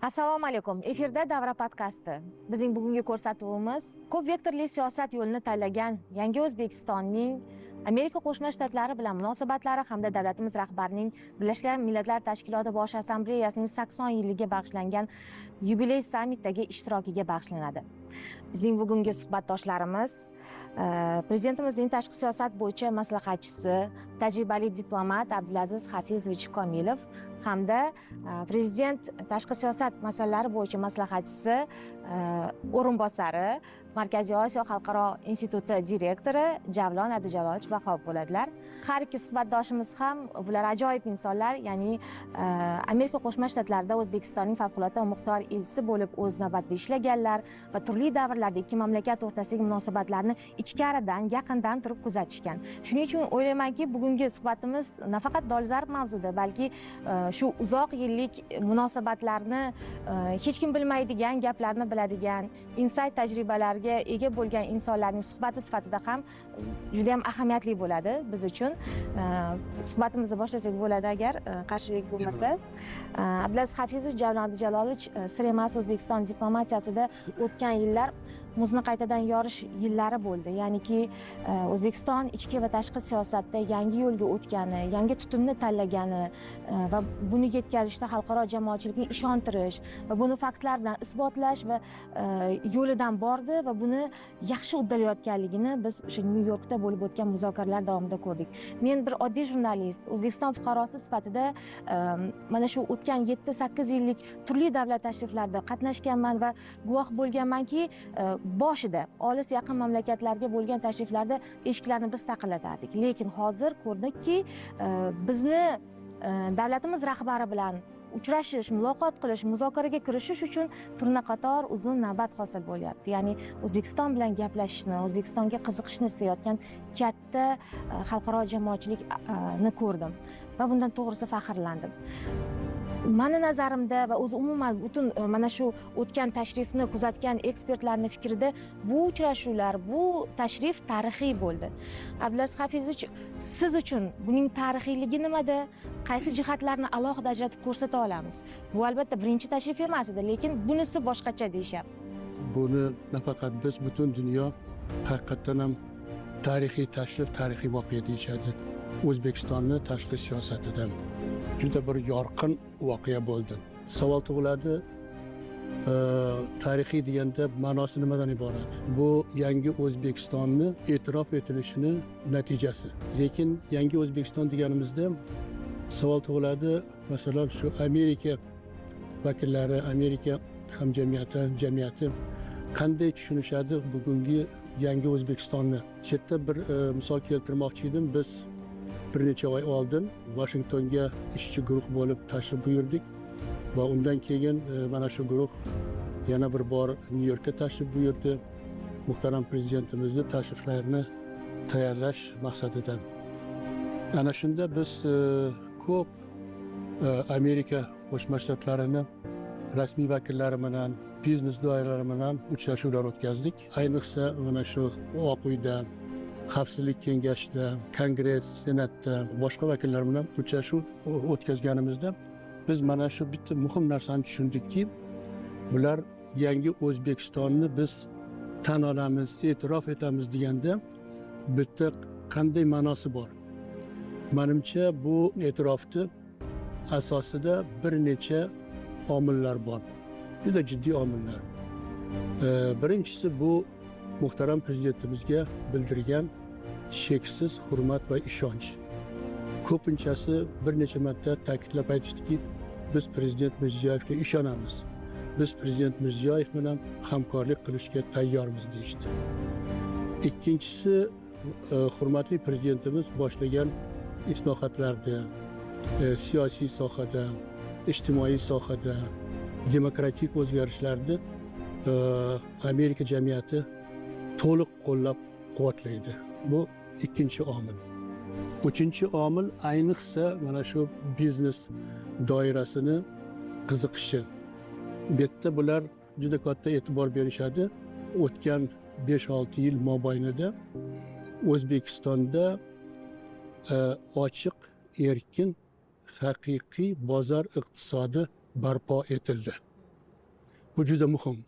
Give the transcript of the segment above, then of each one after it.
Assalomu alaykum. Efirda Davra podkasti. Bizning bugungi ko'rsatuvimiz ko'p vektorli siyosat yo'lini tanlagan yangi O'zbekistonning Amerika Qo'shma Shtatlari bilan munosabatlari hamda davlatimiz rahbarining Birlashgan Millatlar Tashkiloti Bosh Assambleyasining 80 yilligiga bag'ishlangan yubiley sammitdagi ishtirokiga bag'ishlanadi. Bizning bugungi suhbatdoshlarimiz prezidentimizning tashqi siyosat bo'yicha maslahatchisi, tajribali diplomat Abdulaziz Hafizovich Komilov hamda prezident tashqi siyosat masalalari bo'yicha maslahatchisi o'rinbosari, Markaziy Osiyo xalqaro instituti direktori Javlon Abdujalolovich Vahobov bo'ladilar. Har ikki suhbatdoshimiz ham bular ajoyib insonlar, ya'ni Amerika Qo'shma Shtatlarida O'zbekistonning favqulodda muxtor elchisi bo'lib o'z navbatida ishlaganlar va turli davrlarda ikki mamlakat o'rtasidagi munosabatlarni ichkaridan, yaqindan turib kuzatishgan. Shuning uchun o'ylaymanki, bugungi suhbatimiz nafaqat dolzarb mavzuda, balki shu uzoq yillik munosabatlarni hech kim bilmaydigan gaplarni biladigan, insayt tajribalarga ega bo'lgan insonlarning suhbati sifatida ham juda ham ahamiyatli bo'ladi biz uchun. Suhbatimizni boshlasak bo'ladi agar qarshilik bo'lmasa. Abdulaziz Hafizovich, Javlon Abdujalolovich, sir emas, O'zbekiston diplomatiyasida o'tgan yillar muzni qaytadan yorish yillari bo'ldi. Ya'niki O'zbekiston ichki va tashqi siyosatda yangi yo'lga o'tgani, yangi tutumni tanlagani va buni yetkazishda xalqaro jamoatchilikni ishontirish va buni faktlar bilan isbotlash va yo'lidan bordi va buni yaxshi uddalayotganligini biz o'sha Nyu-Yorkda bo'lib o'tgan muzokaralar davomida ko'rdik. Men bir oddiy jurnalist, O'zbekiston fuqarosi sifatida mana shu o'tgan 7-8 yillik turli davlat tashriflarida qatnashganman va guvoh bo'lganmanki, boshida olis yaqin mamlakatlarga bo'lgan tashriflarda eshiklarni biz taqillatardik. Lekin hozir ko'rdikki, bizni davlatimiz rahbari bilan uchrashish, muloqot qilish, muzokaraga kirishish uchun turnaqator uzun navbat hosil bo'lyapti. Ya'ni O'zbekiston bilan gaplashishni, O'zbekistonga qiziqishni istayotgan katta xalqaro jamoatchilikni ko'rdim va bundan to'g'risi faxrlandim. Mani nazarimda va o'zi umuman butun mana shu o'tgan tashrifni kuzatgan ekspertlarning fikrida bu uchrashuvlar, bu tashrif tarixiy bo'ldi. Abdulaziz Hafizovich, siz uchun buning tarixiyligi nimada? Qaysi jihatlarni alohida ajratib ko'rsata olamiz? Bu albatta birinchi tashrif emas edi, lekin bunisi boshqacha deyishyapti. Buni nafaqat biz, butun dunyo haqiqatdan ham tarixiy tashrif, tarixiy voqea deyishadi. O'zbekistonni tashqi siyosatidan juda bir yorqin voqea bo'ldi. Savol tug'iladi, tarixiy deganda ma'nosi nimadan iborat? Bu yangi O'zbekistonni e'tirof etilishini natijasi. Lekin yangi O'zbekiston deganimizda savol tug'iladi, masalan, shu Amerika vakillari, Amerika hamjamiyati, jamiyati qanday tushunishadi bugungi yangi O'zbekistonni? Chetda bir misol keltirmoqchi edim. Biz bir necha oy oldin Washingtonga ishchi guruh bo'lib tashrif buyurdik va undan keyin mana shu guruh yana bir bor Nyu-Yorkka tashrif buyurdi. Muhtaram prezidentimizni tashriflarini tayyorlash maqsadida. Ana shunda biz ko'p Amerika Qo'shma Shtatlarini rasmiy vakillari bilan, biznes doiralari bilan uchrashuvlar o'tkazdik. Ayniqsa mana shu Oq uyda, Xavfsizlik kengashida, Kongress, Senatda boshqa vakillar bilan uchrashuv o'tkazganimizda biz mana shu bitta muhim narsani tushundikki, bular yangi O'zbekistonni biz tan olamiz, e'tirof etamiz deganda bitta qanday ma'nosi bor? Menimcha, bu e'tirofni asosida bir necha omillar bor. Juda jiddiy omillar. Birinchisi bu muhtaram prezidentimizga bildirgan cheksiz hurmat va ishonch. Ko'pinchasi bir necha marta ta'kidlab aytishdiki, biz prezident Mirziyoyevga ishonamiz. Biz prezident Mirziyoyev bilan hamkorlik qilishga tayyormiz deyishdi. Ikkinchisi, hurmatli prezidentimiz boshlagan islohotlarda, siyosiy sohada, ijtimoiy sohada, demokratik o'zgarishlarni Amerika jamiyati to'liq qo'llab-quvvatlaydi. Bu ikkinchi omil. Uchinchi omil ayniqsa mana shu biznes doirasini qiziqishi. Bu yerda bular juda katta e'tibor berishadi. O'tgan 5-6 yil mobaynida O'zbekistonda ochiq, erkin, haqiqiy bozor iqtisodi barpo etildi. Bu juda muhim.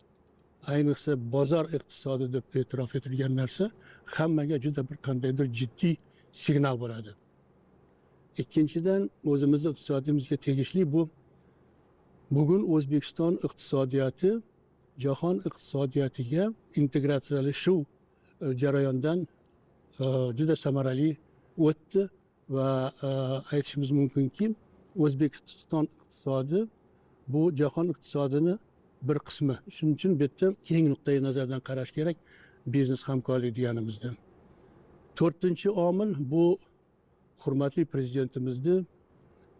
Ayniqsa bozor iqtisodi deb e'tirof etilgan narsa hammaga juda bir qandaydir jiddiy signal bo'ladi. Ikkinchidan, o'zimizni iqtisodimizga tegishli bu bugun O'zbekiston iqtisodiyoti jahon iqtisodiyotiga integratsiyalashuv jarayondan juda samarali o'tdi va aytishimiz mumkinki, O'zbekiston iqtisodi bu jahon iqtisodini bir qismi. Shuning uchun bu yerda keng nuqtai nazardan qarash kerak biznes hamkorlik deganimizda. To'rtinchi omil bu hurmatli prezidentimizni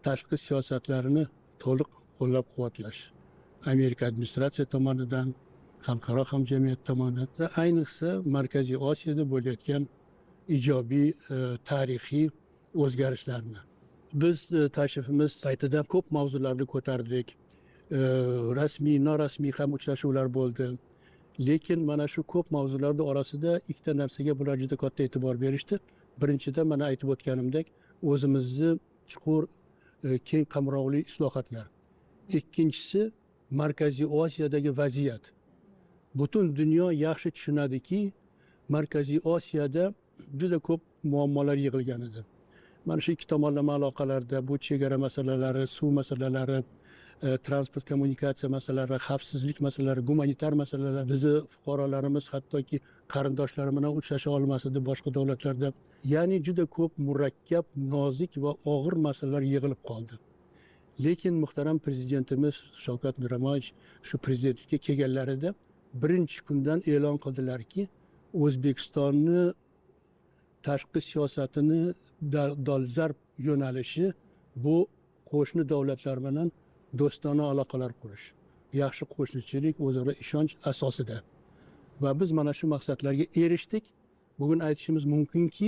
tashqi siyosatlarini to'liq qo'llab-quvvatlash. Amerika administratsiya tomonidan, xalqaro hamjamiyat tomonidan, ayniqsa Markaziy Osiyoda bo'layotgan ijobiy tarixiy o'zgarishlarni. Biz tashrifimiz paytida ko'p mavzularni ko'tardik. Rasmiy, norasmiy ham uchrashuvlar bo'ldi. Lekin mana shu ko'p mavzularning orasida ikkita narsaga bular juda katta e'tibor berishdi. Birinchidan, mana aytib o'tganimdek, o'zimizni chuqur keng qamrovli islohotlar. Ikkinchisi, Markaziy Osiyodagi vaziyat. Butun dunyo yaxshi tushunadiki, Markaziy Osiyoda juda ko'p muammolar yig'ilgan edi. Mana shu ikki tomonlama aloqalarda bu chegara masalalari, suv masalalari, transport kommunikatsiya masalalari, xavfsizlik masalalari, gumanitar masalalar, bizni fuqarolarimiz hattoki qarindoshlari bilan uchrasha olmas edi boshqa davlatlarda. Ya'ni juda ko'p murakkab, nozik va og'ir masalalar yig'ilib qoldi. Lekin muhtaram prezidentimiz Shavkat Miromonovich shu prezidentlikka kelganlarida birinchi kundan e'lon qildilarki, O'zbekistonni tashqi siyosatini dolzarb yo'nalishi bu qo'shni davlatlar bilan do'stona aloqalar qurish, yaxshi qo'shnichilik, o'zaro ishonch asosida. Va biz mana shu maqsadlarga erishdik. Bugun aytishimiz mumkinki,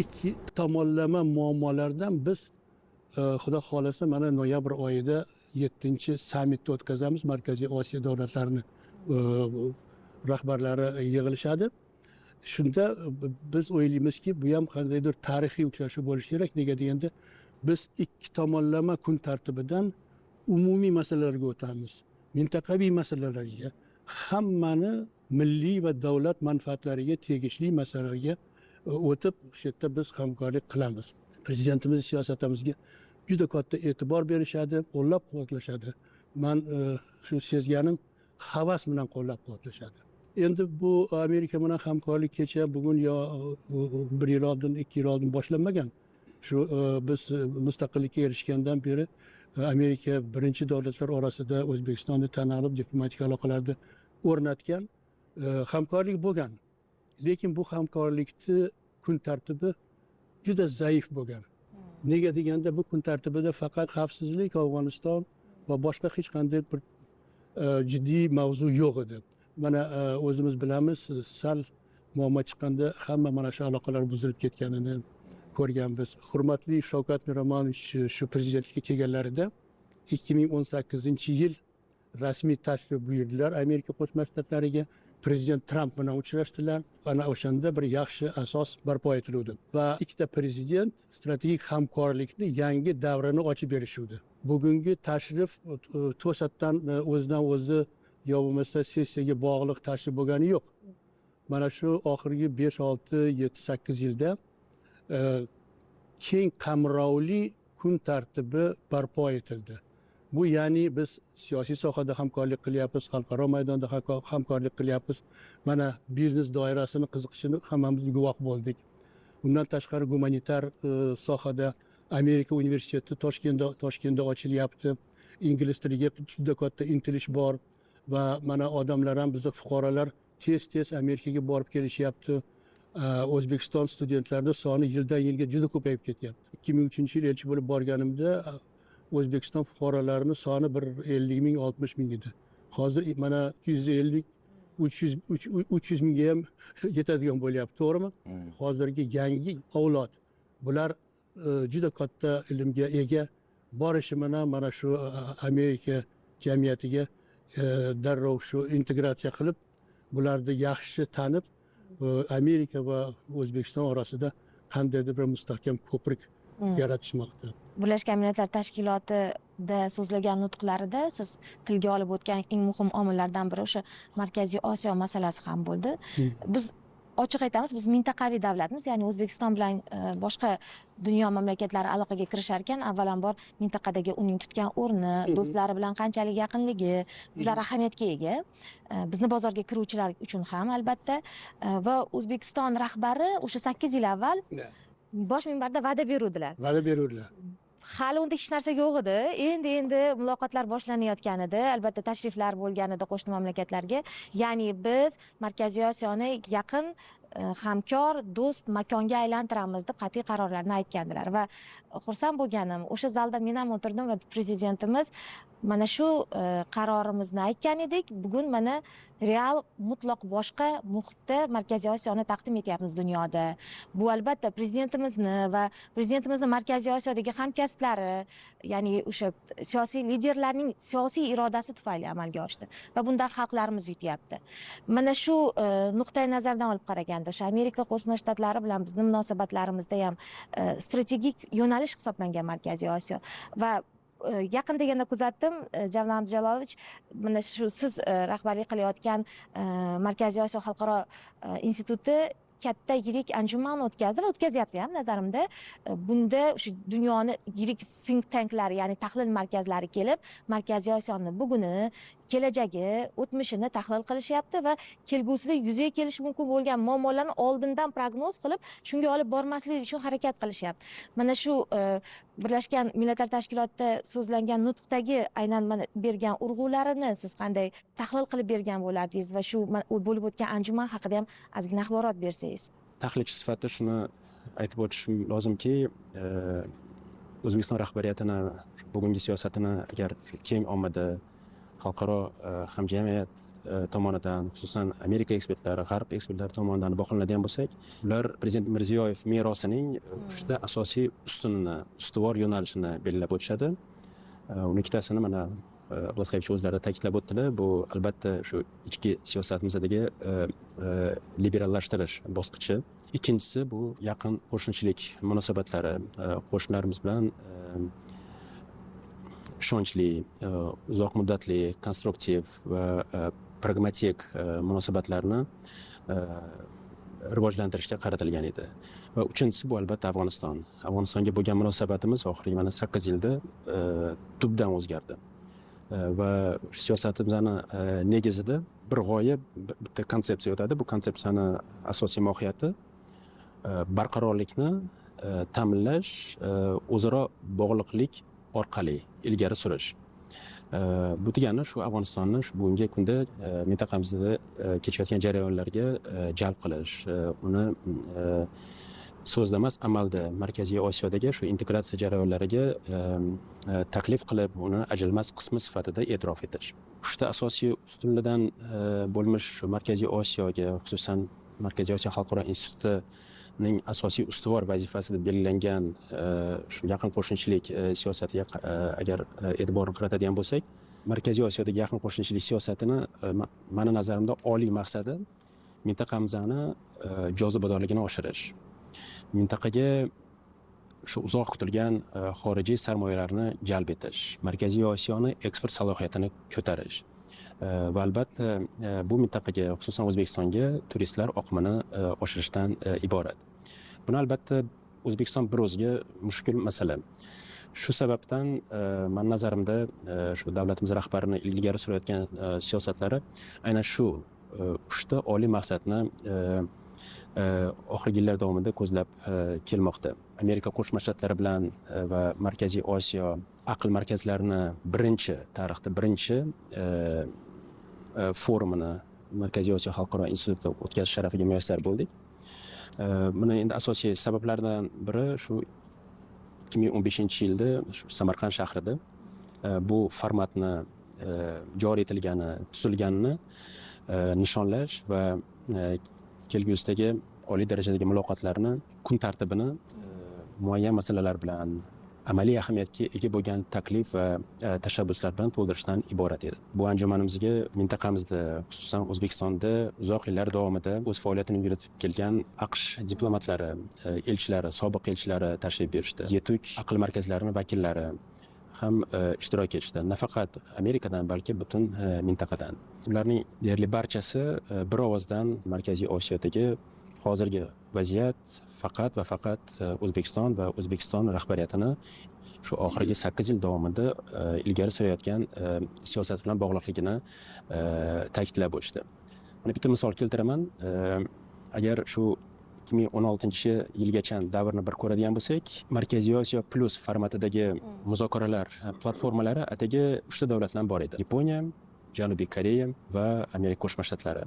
ikki tomonlama muammolardan biz Xudo xolasa mana noyabr oyida 7-sammitni o'tkazamiz. Markaziy Osiyo davlatlarini rahbarlari yig'ilishadi. Shunda biz o'ylaymizki, bu ham qandaydir tarixiy uchrashuv bo'lishi kerak. Nega deganda, biz ikki tomonlama kun tartibidan umumiy masalalarga o'tamiz, mintaqaviy masalalarga, hammani milliy va davlat manfaatlariga tegishli masalalarga o'tib, o'sha yerda biz hamkorlik qilamiz. Prezidentimiz siyosatimizga juda katta e'tibor berishadi, qo'llab-quvvatlashadi. Men shu sezganim, havas bilan qo'llab-quvvatlashadi. Endi bu Amerika bilan hamkorlik kecha, bugun yo bir yil oldin, 2 yil oldin boshlanmagan. Shu biz mustaqillikka erishgandan beri Amerika birinchi davlatlar orasida O'zbekistonni tan olib, diplomatik aloqalarni o'rnatgan, hamkorlik bo'lgan. Lekin bu hamkorlikni kun tartibi juda zaif bo'lgan. Nega deganda, bu kun tartibida faqat xavfsizlik, Afg'oniston va boshqa hech qanday bir jiddiy mavzu yo'q edi. Mana o'zimiz bilamiz, sal muammo chiqqanda hamma mana shu aloqalar buzilib ketganini ko'rganmiz. Hurmatli Shavkat Miromonovich shu prezidentlikka kelganlarida 2018-yil rasmiy tashrif buyurdilar Amerika Qo'shma Shtatlariga. Prezident Tramp bilan uchrashdilar. Ana o'shanda bir yaxshi asos barpo etildi va ikkita prezident strategik hamkorlikni yangi davrini ochib berishuvdi. Bugungi tashrif to'satdan o'zidan o'zi yo bo'lmasa sessiyaga bog'liq tashrif bo'lgani yo'q. Mana shu oxirgi 5, 6, 7, 8 yilda keng qamrovli kun tartibi barpo etildi. Bu ya'ni biz siyosiy sohada hamkorlik qilyapmiz, xalqaro maydonda hamkorlik qilyapmiz. Mana biznes doirasini qiziqishini hammamiz guvoh bo'ldik. Undan tashqari gumanitar sohada Amerika universiteti Toshkentda ochilyapti. Ingliz tiliga juda katta intilish bor va mana odamlar ham, bizning fuqarolar tez-tez Amerikaga borib kelishyapti. O'zbekiston studentlarining soni yildan yilga juda ko'payib ketyapti. 2003-yil elchi bo'lib borganimda O'zbekiston fuqarolarining soni bir 50 ming, 60 ming edi. Hozir mana 250, 300 mingga ham yetadigan bo'lyapti, to'g'rimi? Hozirgi yangi avlod bular juda katta ilmga ega, borishi bilan mana shu Amerika jamiyatiga darrov shu integratsiya qilib, bularni yaxshi tanib, Amerika va O'zbekiston orasida qandaydir bir mustahkam ko'prik yaratishmoqda. Birlashgan Millatlar Tashkiloti da so'zlagan nutqlarida siz tilga olib o'tgan eng muhim omillardan biri o'sha Markaziy Osiyo masalasi ham bo'ldi. Biz ochiq aytamiz, biz mintaqaviy davlatmiz, ya'ni O'zbekiston bilan boshqa dunyo mamlakatlari aloqaga kirishar ekan, avvalambor mintaqadagi uning tutgan o'rni, do'stlari bilan qanchalik yaqinligi, bular ahamiyatga ega. Bizni bozorga kiruvchilar uchun ham albatta. Va O'zbekiston rahbari o'sha 8 yil avval bosh minbarda va'da beruvdilar. Va'da beruvdilar. Hali unda hech narsa yo'q edi. Endi muloqotlar boshlanayotgan edi. Albatta tashriflar bo'lgan edi qo'shni mamlakatlarga. Ya'ni biz Markaziy Osiyoni yaqin hamkor, do'st makonga aylantiramiz deb qat'iy qarorlarni aytgandilar. Va xursand bo'lganim, o'sha zalda men ham o'tirdim va prezidentimiz mana shu qarorimizni aytgan edik. Bugun mana real mutlaq boshqa muhitda Markaziy Osiyoni taqdim etyapmiz dunyoda. Bu albatta prezidentimizni va prezidentimizni Markaziy Osiyodagi hamkasblari, ya'ni o'sha siyosiy liderlarning siyosiy irodasi tufayli amalga oshdi va bundan xalqlarimiz yutyapti. Mana shu nuqtai nazardan olib qaraganda, o'sha Amerika Qo'shma Shtatlari bilan bizni munosabatlarimizda ham strategik yo'nalish hisoblangan Markaziy Osiyo. Va yaqinda yana kuzatdim, Javlon Abdujalolovich, mana shu siz rahbarlik qilayotgan Markaziy Osiyo xalqaro instituti katta yirik anjuman o'tkazdi va o'tkazyapti ham nazarimda. Bunda o'sha dunyoni yirik think tanklari, ya'ni tahlil markazlari kelib, Markaziy Osiyoni buguni, kelajagi, o'tmishini tahlil qilishyapti va kelgusida yuzaga kelishi mumkin bo'lgan muammolarni oldindan prognoz qilib, shunga olib bormaslik uchun harakat qilishyapti. Mana shu Birlashgan Millatlar Tashkilotida so'zlangan nutqdagi aynan mana bergan urg'ularini siz qanday tahlil qilib bergan bo'lardingiz va shu bo'lib o'tgan anjuman haqida ham ozgina axborot bersangiz. Tahlilchi sifatida shuni aytib o'tishim lozimki, O'zbekiston rahbariyatini bugungi siyosatini agar keng ommada, xalqaro hamjamiyat tomonidan, xususan Amerika ekspertlari, g'arb ekspertlari tomonidan baholanadigan bo'lsak, ular prezident Mirziyoyev merosining uchta asosiy ustunini, ustuvor yo'nalishini belgilab o'tishadi. Uni ikkitasini mana Abdulaziz Xayovich o'zlari ta'kidlab o'tdilar. Bu albatta shu ichki siyosatimizadagi liberallashtirish bosqichi. Ikkinchisi bu yaqin qo'shnichilik munosabatlari, qo'shnilarimiz bilan ishonchli, uzoq muddatli, konstruktiv va pragmatik munosabatlarni rivojlantirishga qaratilgan edi. Va uchinchisi bu albatta Afg'oniston. Afg'onistonga bo'lgan munosabatimiz oxirgi mana 8 yilda tubdan o'zgardi. Va siyosatimizni negizida bir g'oya, bitta konsepsiya yotadi. Bu konsepsiyani asosiy mohiyati barqarorlikni ta'minlash, o'zaro bog'liqlik orqali ilgari surish. Bu degani shu Afg'onistonni shu bugungi kunda mintaqamizda kechayotgan jarayonlarga jalb qilish, uni so'zda emas, amalda Markaziy Osiyodagi shu integratsiya jarayonlariga taklif qilib, uni ajralmas qismi sifatida e'tirof etish. Uchta asosiy ustunlardan bo'lmish shu Markaziy Osiyoga, xususan Markaziy Osiyo xalqaro institutining asosiy ustuvor vazifasi deb belgilangan shu yaqin qo'shnichilik siyosatiga agar e'tiborni qaratadigan bo'lsak, Markaziy Osiyodagi yaqin qo'shnichilik siyosatini mani nazarimda oliy maqsadi mintaqamizni jozibadorligini oshirish. Mintaqaga shu uzoq kutilgan xorijiy sarmoyalarni jalb etish, Markaziy Osiyoni eksport salohiyatini ko'tarish va albatta bu mintaqaga, xususan O'zbekistonga turistlar oqimini oshirishdan iborat. Buni albatta O'zbekiston bir o'ziga mushkul masala. Shu sababdan mani nazarimda shu davlatimiz rahbarini ilgari surayotgan siyosatlari aynan shu uchta oliy maqsadni oxirgi yillar davomida ko'zlab kelmoqda. Amerika Qo'shma Shtatlari bilan va Markaziy Osiyo aql markazlarini birinchi tarixda birinchi forumini Markaziy Osiyo xalqaro institutida o'tkazish sharafiga muyassar bo'ldik. Buni endi asosiy sabablardan biri shu 2015-yilda Samarqand shahrida bu formatni joriy etilgani, tuzilganini nishonlash va kelgusidagi oliy darajadagi muloqotlarni kun tartibini muayyan masalalar bilan amaliy ahamiyatga ega bo'lgan taklif va tashabbuslar bilan to'ldirishdan iborat edi. Bu anjumanimizga mintaqamizda, xususan O'zbekistonda uzoq yillar davomida o'z faoliyatini yuritib kelgan AQSh diplomatlari, elchilari, sobiq elchilari tashrif buyurishdi. Yetuk aql markazlarining vakillari, ham ishtirok etishdi. Nafaqat Amerikadan, balki butun mintaqadan. Ularning deyarli barchasi bir ovozdan Markaziy Osiyodagi hozirgi vaziyat faqat va faqat O'zbekiston va O'zbekiston rahbariyatini shu oxirgi 8 yil davomida ilgari surayotgan siyosat bilan bog'liqligini ta'kidlab o'tishdi. Mana bitta misol keltiraman. Agar shu 2016-yilgacha davrni bir ko'radigan bo'lsak, Markaziy Osiyo Plus formatidagi muzokaralar platformalari atigi 3 ta davlat bilan bor edi. Yaponiya, Janubiy Koreya va Amerika Qo'shma Shtatlari.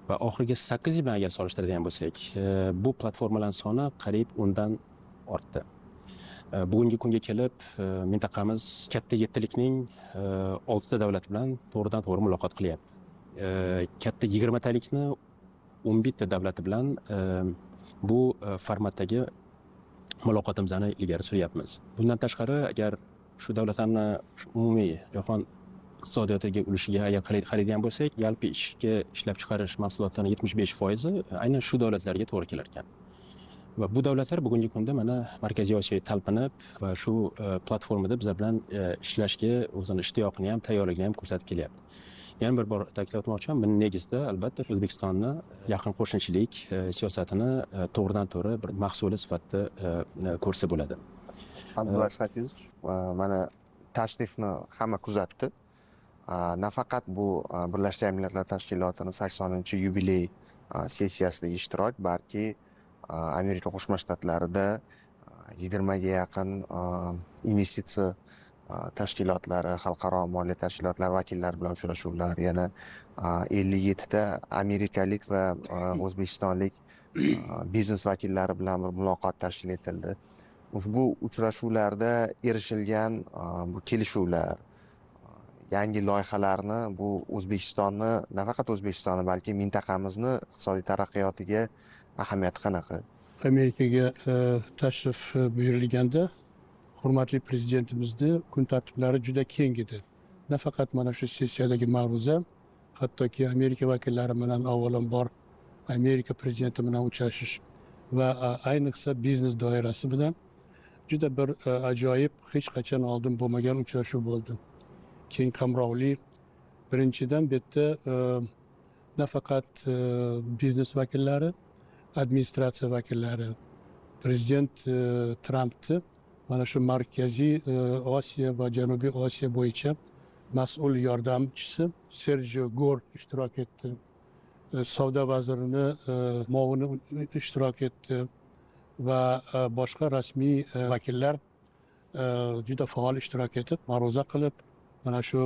Va oxirgi 8 yil bilan agar solishtiradigan bo'lsak, bu platformalar soni qariyb 10 dan ortdi. Bugungi kunga kelib mintaqamiz katta yettilikning 6 ta davlat bilan to'g'ridan to'g'ri muloqot qilyapti. Katta 20 talikni 11 ta davlati bilan bu formatdagi muloqotimizni ilgari suryapmiz. Bundan tashqari, agar shu davlatlarni umumiy jahon iqtisodiyotiga ulushiga agar qaraydigan bo'lsak, yalpi ichki ishlab chiqarish mahsulotlarining 75% aynan shu davlatlarga to'g'ri kelar ekan. Va bu davlatlar bugungi kunda mana Markaziy Osiyoga talpinib va shu platformada bizlar bilan ishlashga o'zini ishtiyoqini ham, tayyorligini ham ko'rsatib kelyapti. Yana bir bor ta'kidlab o'tmoqchiman, buni negizida albatta O'zbekistonni yaqin qo'shnichilik siyosatini to'g'ridan to'g'ri bir mahsuli sifatida ko'rsa bo'ladi. Abdullaziz Hafizovich, mana tashrifni hamma kuzatdi. Nafaqat bu Birlashgan Millatlar Tashkilotining 80-yubiley sessiyasida ishtirok, balki Amerika Qo'shma Shtatlarida 20 ga yaqin investitsiya tashkilotlari, xalqaro moliya tashkilotlari vakillari bilan uchrashuvlar, yana 57 ta amerikalik va o'zbekistonlik biznes vakillari bilan bir muloqot tashkil etildi. Ushbu uchrashuvlarda erishilgan bu kelishuvlar, yangi loyihalarni bu O'zbekistonni, nafaqat O'zbekistonni, balki mintaqamizni iqtisodiy taraqqiyotiga ahamiyati qanaqa? Amerikaga tashrif buyurilganda hurmatli prezidentimizni kun tartiblari juda keng edi. Nafaqat mana shu sessiyadagi ma'ruza, hattoki Amerika vakillari bilan avvalambor Amerika prezidenti bilan uchrashish va ayniqsa biznes doirasi bilan juda bir ajoyib, hech qachon oldin bo'lmagan uchrashuv bo'ldi. Keng qamrovli. Birinchidan bu yerda nafaqat biznes vakillari, administratsiya vakillari, prezident Trampni mana shu Markaziy Osiyo va Janubiy Osiyo bo'yicha mas'ul yordamchisi Sergio Gor ishtirok etdi. Savdo vazirini muovini ishtirok etdi va boshqa rasmiy vakillar juda faol ishtirok etib, ma'ruza qilib, mana shu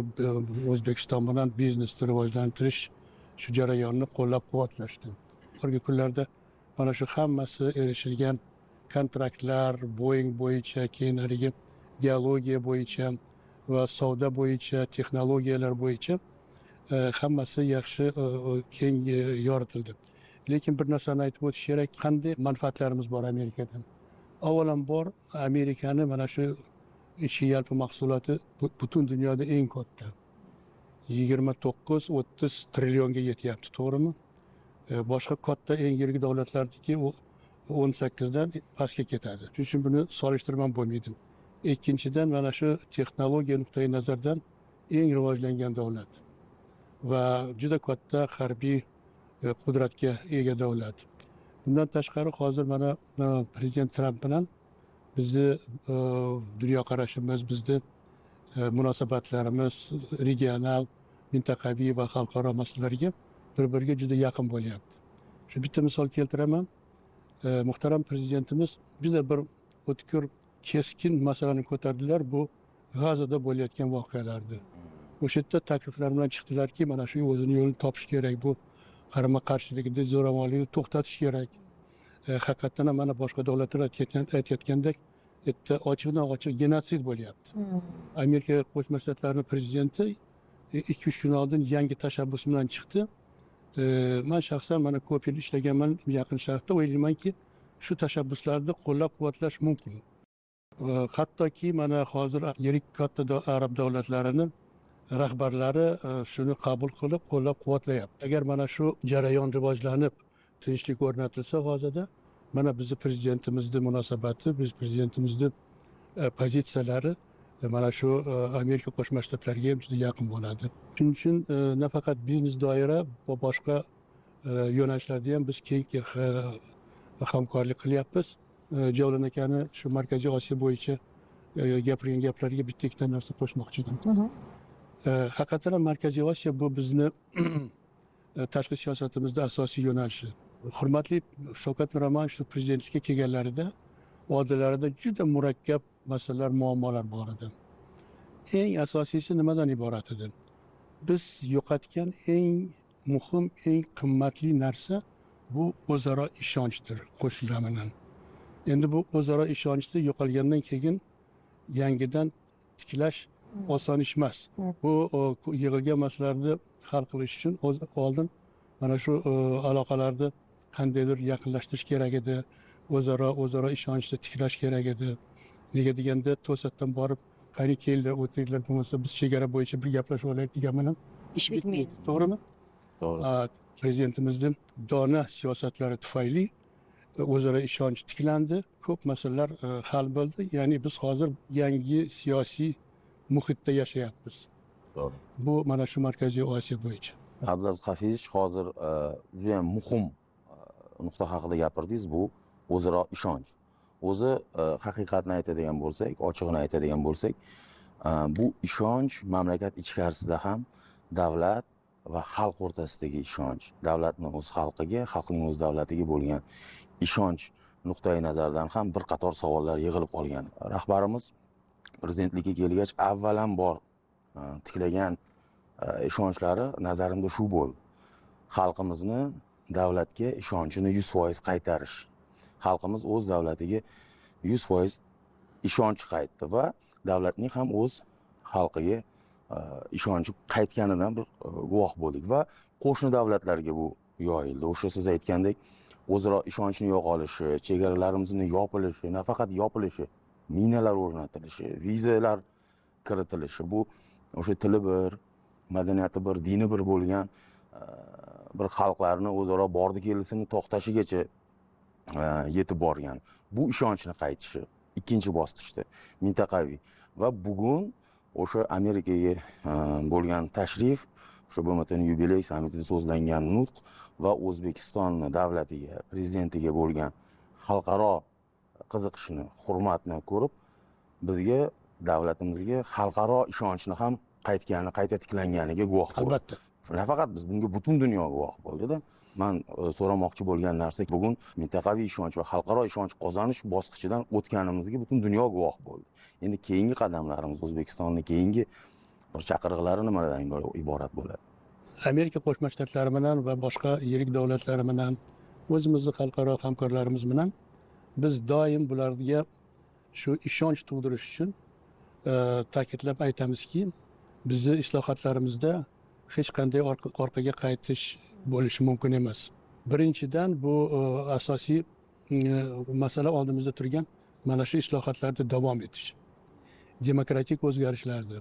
O'zbekiston bilan biznesni rivojlantirish shu jarayonni qo'llab-quvvatlashdi. Oxirgi kunlarda mana shu hammasi erishilgan kontraktlar, Boeing bo'yicha, keyin haligi geologiya bo'yicha va savdo bo'yicha, texnologiyalar bo'yicha hammasi yaxshi keng yoritildi. Lekin bir narsani aytib o'tish kerak, qanday manfaatlarimiz bor Amerikadan. Avvalambor Amerikani mana shu ichki yalpi mahsuloti butun dunyoda eng katta. 29-30 trillionga yetyapti, to'g'rimi? Boshqa katta eng yirik davlatlarniki u 18 dan pastga ketadi. Shuning uchun buni solishtirib ham bo'lmaydi. Ikkinchidan, mana shu texnologiya nuqtai nazaridan eng rivojlangan davlat va juda katta harbiy qudratga ega davlat. Bundan tashqari hozir mana prezident Tramp bilan bizni dunyoqarashimiz, bizni munosabatlarimiz regional, mintaqaviy va xalqaro masalalarga bir-biriga juda yaqin bo'lyapti. Shu bitta misol keltiraman. Muhtaram prezidentimiz juda bir o'tkir, keskin masalani ko'tardilar. Bu G'azada bo'layotgan voqealarni. O'sha yerda takliflar bilan chiqdilarki, mana shu o'zini yo'lini topish kerak, bu qarama-qarshilikni, zo'ravonlikni to'xtatish kerak. Haqiqatdan ham mana boshqa davlatlar aytayotgandek, yerda ochiqdan ochiq genotsid bo'lyapti. Amerika Qo'shma Shtatlarining prezidenti 2-3 kun oldin yangi tashabbus bilan chiqdi. Men shaxsan mana ko'p yil ishlaganman Yaqin Sharqda, o'ylaymanki, shu tashabbuslarni qo'llab-quvvatlash mumkin. Hattoki mana hozir yirik katta arab davlatlarini rahbarlari shuni qabul qilib qo'llab-quvvatlayapti. Agar mana shu jarayon rivojlanib, tinchlik o'rnatilsa G'ozada, mana bizni prezidentimizning munosabati, biz prezidentimizning pozitsiyalari Mana shu Amerika Qo'shma Shtatlariga ham juda yaqin bo'ladi. Shuning uchun nafaqat biznes doira va boshqa yo'nalishlarda ham biz keng hamkorlik qilyapmiz. Javlon akani shu Markaziy Osiyo bo'yicha gapirgan gaplariga bitta ikkita narsa qo'shmoqchi edim. Haqiqatan ham Markaziy Osiyo bu bizni tashqi siyosatimizda asosiy yo'nalishi. Hurmatli Shavkat Miromonovich shu prezidentlikka kelganlarida oldilarida juda murakkab masalalar, muammolar bor edi. Eng asosiysi nimadan iborat edi? Biz yo'qotgan eng muhim, eng qimmatli narsa bu o'zaro ishonchdir qo'shnilar bilan. Endi bu o'zaro ishonchni yo'qolgandan keyin yangidan tiklash oson ish emas. Bu yig'ilgan masalalarni hal qilish uchun oldin mana shu aloqalarni qandaydir yaqinlashtirish kerak edi. O'zaro ishonchni tiklash kerak edi. Nega deganda to'satdan borib qani kelinglar, o'tiringlar, bo'lmasa biz chegara bo'yicha bir gaplashib olaylik degan bilan ish bitmaydi. To'g'rimi? To'g'ri. Prezidentimizning dona siyosatlari tufayli o'zaro ishonch tiklandi, ko'p masalalar hal bo'ldi. Ya'ni biz hozir yangi siyosiy muhitda yashayapmiz. To'g'ri. Bu mana shu Markaziy Osiyo bo'yicha. Abdulaziz Xafizovich, hozir juda ham muhim nuqta haqida gapirdingiz, bu o'zaro ishonch. O'zi haqiqatni aytadigan bo'lsak, ochig'ini aytadigan bo'lsak, bu ishonch mamlakat ichkarisida ham davlat va xalq o'rtasidagi ishonch, davlatning o'z xalqiga, xalqning o'z davlatiga bo'lgan ishonch nuqtai nazaridan ham bir qator savollar yig'ilib qolgan. Rahbarimiz prezidentlikka kelgach avvalambor tiklagan ishonchlari nazarimda shu bo'ldi. Xalqimizni davlatga ishonchini 100% qaytarish. Xalqimiz o'z davlatiga 100% ishonch qaytdi va davlatning ham o'z xalqiga ishonchi qaytganidan bir guvoh bo'ldik va qo'shni davlatlarga bu yoyildi. O'sha siz aytgandek, o'zaro ishonchni yo'qolishi, chegaralarimizni yopilishi, nafaqat yopilishi, minalar o'rnatilishi, vizalar kiritilishi, bu o'sha tili bir, madaniyati bir, dini bir bo'lgan bir xalqlarni o'zaro bordi kelisini to'xtashigacha yetib borgan. Bu ishonchni qaytishi ikkinchi bosqichda mintaqaviy va bugun o'sha Amerikaga bo'lgan tashrif, o'sha BMTning yubiley sammitida so'zlangan nutq va O'zbekiston davlatiga, prezidentiga bo'lgan xalqaro qiziqishni, hurmatni ko'rib, bizga, davlatimizga xalqaro ishonchni ham qaytgani, qayta tiklanganiga guvoh bo'ldi. Albatta. Nafaqat biz, bunga butun dunyo guvoh bo'ldi-da. Men so'ramoqchi bo'lgan narsa, bugun mintaqaviy ishonch va xalqaro ishonch qozonish bosqichidan o'tganimizga butun dunyo guvoh bo'ldi. Endi keyingi qadamlarimiz, O'zbekistonning keyingi bir chaqiriqlari nimadan iborat bo'ladi? Amerika Qo'shma Shtatlari bilan va boshqa yirik davlatlari bilan, o'zimizni xalqaro hamkorlarimiz bilan biz doim bularga shu ishonch tug'dirish uchun ta'kidlab aytamizki, bizni islohotlarimizda hech qanday orqaga qaytish bo'lishi mumkin emas. Birinchidan bu asosiy masala oldimizda turgan mana shu islohotlarda davom etish. Demokratik o'zgarishlardi.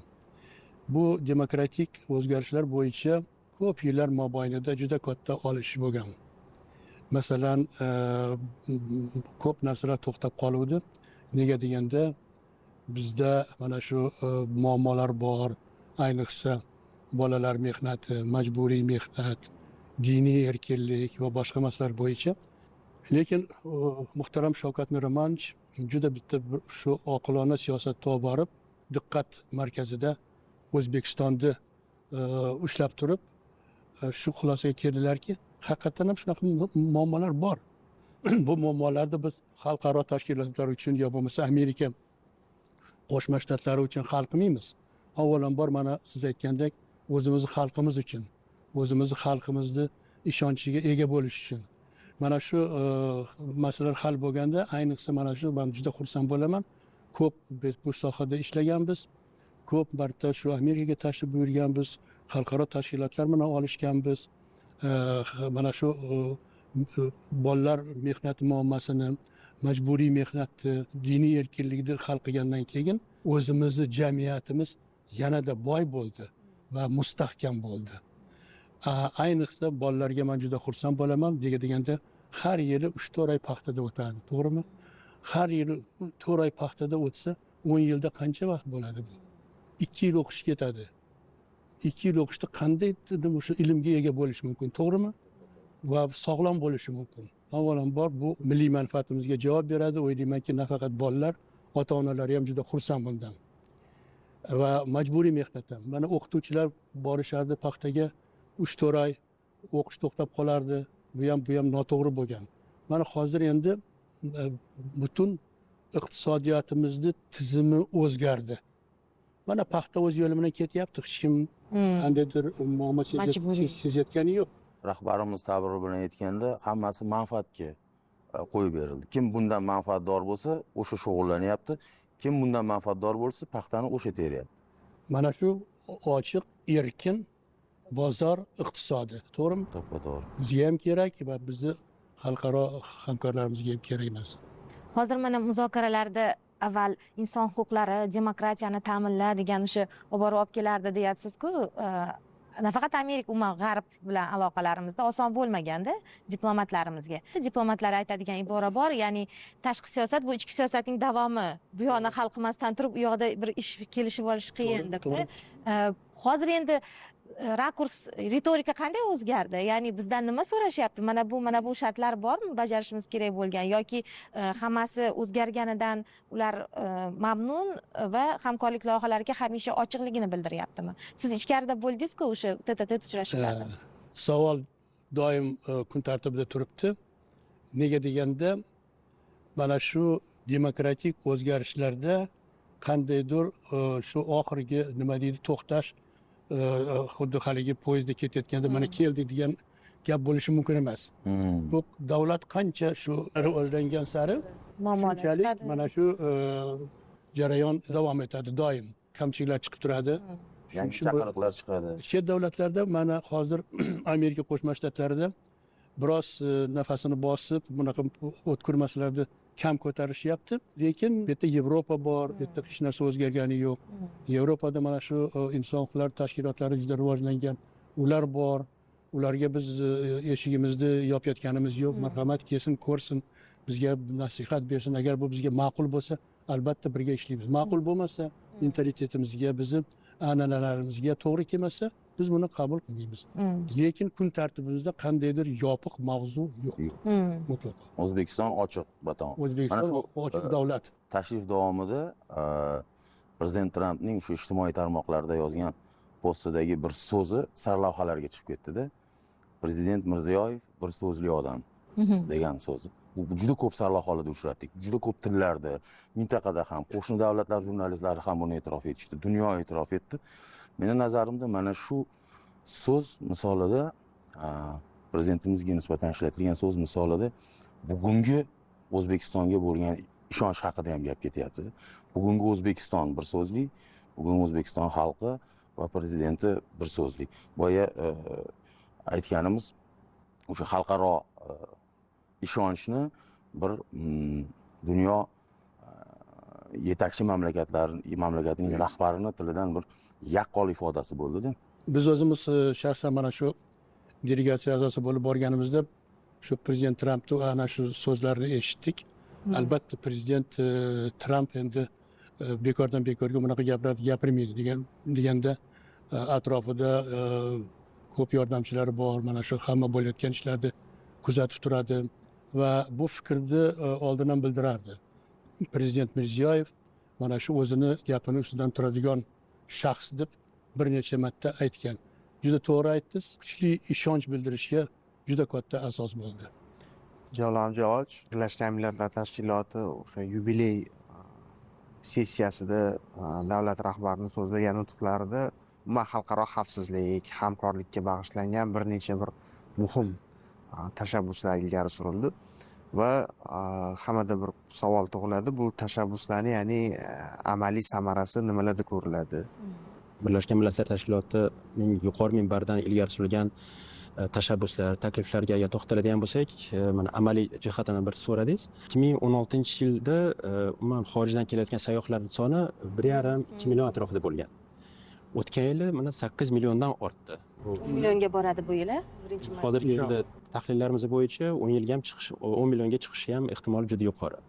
Bu demokratik o'zgarishlar bo'yicha ko'p yillar mobaynida juda katta olish bo'lgan. Masalan, ko'p narsalar to'xtab qoluvdi. Nega deganda bizda mana shu muammolar bor, ayniqsa bolalar mehnati, majburiy mehnat, diniy erkinlik va boshqa masalalar bo'yicha. Lekin muhtaram Shavkat Miromonovich juda bitta shu oqilona siyosatda olib borib, diqqat markazida O'zbekistonni ushlab turib, shu xulosaga keldilarki, haqiqatan ham shunaqa muammolar bor. Bu muammolarni biz xalqaro tashkilotlar uchun yo bo'lmasa Amerika Qo'shma Shtatlari uchun hal qilmaymiz. Avvalambor mana siz aytgandek, o'zimizni xalqimiz uchun, o'zimizni xalqimizni ishonchiga ega bo'lish uchun. Mana shu masalalar hal bo'lganda, ayniqsa mana shu men juda xursand bo'laman. Ko'p biz bu sohada ishlaganmiz. Ko'p marta shu Amerikaga tashrif buyurganmiz, xalqaro tashkilotlar bilan olishganmiz. Mana shu bolalar mehnati muammosini, majburiy mehnatni, diniy erkinlikni hal qilgandan keyin o'zimizni jamiyatimiz yanada boy bo'ldi va mustahkam bo'ldi. Ayniqsa bolalarga men juda xursand bo'laman. Nega deganda har yili 3-4 oy paxtada o'tadi, to'g'rimi? Har yili 4 oy paxtada o'tsa, 10 yilda qancha vaqt bo'ladi bu? 2 yil o'qish ketadi. 2 yil o'qishda qanday o'sha ilmga ega bo'lish mumkin, to'g'rimi? Va sog'lom bo'lishi mumkin. Avvalambor bu milliy manfaatimizga javob beradi. O'ylaymanki, nafaqat bolalar, ota-onalari ham juda xursand bundan. Va majburiy mehnat ham. Mana o'qituvchilar borishardi paxtaga 3-4 oy o'qish to'xtab qolardi. Bu ham noto'g'ri bo'lgan. Mana hozir endi butun iqtisodiyotimizni tizimi o'zgardi. Mana paxta o'z yo'li bilan ketyapti. Hech kim qandaydir muammo sezayotgani yo'q. Rahbarimiz ta'biri bilan aytganda, hammasi manfaatga qo'yib berildi. Kim bundan manfaatdor bo'lsa, o'sha shug'ullanyapti. Kim bundan manfaatdor bo'lsa, paxtani o'sha teryapti. Mana shu ochiq, erkin bozor iqtisodi, to'g'rimi? To'g'ri. Bizga ham kerak va bizni xalqaro hamkorlarimizga ham kerak narsa. Hozir mana muzokaralarda avval inson huquqlari, demokratiyani ta'minla degan o'sha olib borib olib kelardi deyapsiz-ku. Nafaqat Amerika, umuman G'arb bilan aloqalarimizda oson bo'lmaganda diplomatlarimizga. Diplomatlar aytadigan ibora bor, ya'ni tashqi siyosat bu ichki siyosatning davomi. Bu yoqni hal qilmasdan turib, u yoqda bir ish kelishib olish qiyin deb. Hozir endi rakurs, ritorika qanday o'zgardi? Ya'ni bizdan nima so'rashyapti? Mana bu shartlar bormi bajarishimiz kerak bo'lgan yoki hammasi o'zgarganidan ular mamnun va hamkorlik loyihalariga hamisha ochiqligini bildiryaptimi? Siz ichkarida bo'ldingiz-ku o'sha TTT uchrashuvlarida. Savol doim kun tartibida turibdi. Nega deganda, mana shu demokratik o'zgarishlarda qandaydir shu oxirgi nima deydi to'xtash, xuddi haligi poyezdda ketayotganda mana keldik degan gap bo'lishi mumkin emas. Bu davlat qancha shu rivojlangan sari shunchalik mana shu jarayon davom etadi doim. Kamchiliklar chiqib turadi. Yangi chaqiriqlar chiqadi. Chet davlatlarda mana hozir Amerika Qo'shma Shtatlarida biroz nafasini bosib, bunaqa o'tkir masalalarni kam ko'tarishyapti. Lekin bu yerda Yevropa bor, bu yerda hech narsa o'zgargani yo'q. Yevropada mana shu inson huquqlari tashkilotlari juda rivojlangan. Ular bor. Ularga biz eshigimizni yopayotganimiz yo'q. Marhamat, kelsin, ko'rsin, bizga nasihat bersin. Agar bu bizga ma'qul bo'lsa, albatta birga ishlaymiz. Ma'qul bo'lmasa, mentalitetimizga, bizni an'analarimizga to'g'ri kelmasa, biz buni qabul qilmaymiz. Lekin kun tartibimizda qandaydir yopiq mavzu yo'q. Mutlaqo. O'zbekiston ochiq vatan. O'zbekiston ochiq davlat. Tashrif davomida prezident Trampning shu ijtimoiy tarmoqlarda yozgan postidagi bir so'zi sarlavhalarga chiqib ketdi-da. Prezident Mirziyoyev bir so'zli odam degan so'zi. Bu juda ko'p sarlavhalarda uchratdik. Juda ko'p tillarda, mintaqada ham, qo'shni davlatlar jurnalistlari ham buni e'tirof etishdi, dunyo e'tirof etdi. Meni nazarimda mana shu so'z misolida, prezidentimizga nisbatan ishlatilgan so'z misolida bugungi O'zbekistonga bo'lgan ishonch haqida ham gap ketyapti. Bugungi O'zbekiston bir so'zli, bugungi O'zbekiston xalqi va prezidenti bir so'zli. Boya aytganimiz o'sha xalqaro ishonchni bir dunyo yetakchi mamlakatining rahbarini tilidan bir yaqqol ifodasi bo'ldi-da. Biz o'zimiz shaxsan mana shu delegatsiya a'zosi bo'lib borganimizda shu prezident Trampning ana shu so'zlarini eshitdik. Albatta prezident Tramp endi bekordan bekorga bunaqa gaplarni gapirmaydi deganda atrofida ko'p yordamchilari bor, mana shu hamma bo'layotgan ishlarni kuzatib turadi va bu fikrni oldin ham bildirardi. Prezident Mirziyoyev mana shu o'zini gapini ustidan turadigan shaxs deb bir necha marta aytgan. Juda to'g'ri aytdingiz, kuchli ishonch bildirishga juda katta asos bo'ldi. Javlon Javlon, Birlashgan Millatlar Tashkiloti o'sha yubiley sessiyasida davlat rahbarini so'zlagan nutqlarida umuman xalqaro xavfsizlik, hamkorlikka bag'ishlangan bir necha bir muhim tashabbuslar ilgari surildi va hammada bir savol tug'iladi, bu tashabbuslarni ya'ni amaliy samarasi nimalarda ko'riladi? Birlashgan Millatlar Tashkilotining yuqori minbaridan ilgari surilgan tashabbuslar, takliflarga agar to'xtaladigan bo'lsak, mana amaliy jihatini bir so'radingiz. 2016-yilda umuman xorijdan kelayotgan sayyohlar soni 1,5-2 million atrofida bo'lgan. O'tgan yili mana 8 milliondan ortdi. 10 millionga boradi bu yili. Birinchi marta. Hozirgi yilda tahlillarimiz bo'yicha 10 yilga ham chiqish, 10 millionga chiqishi ham ehtimoli juda yuqori.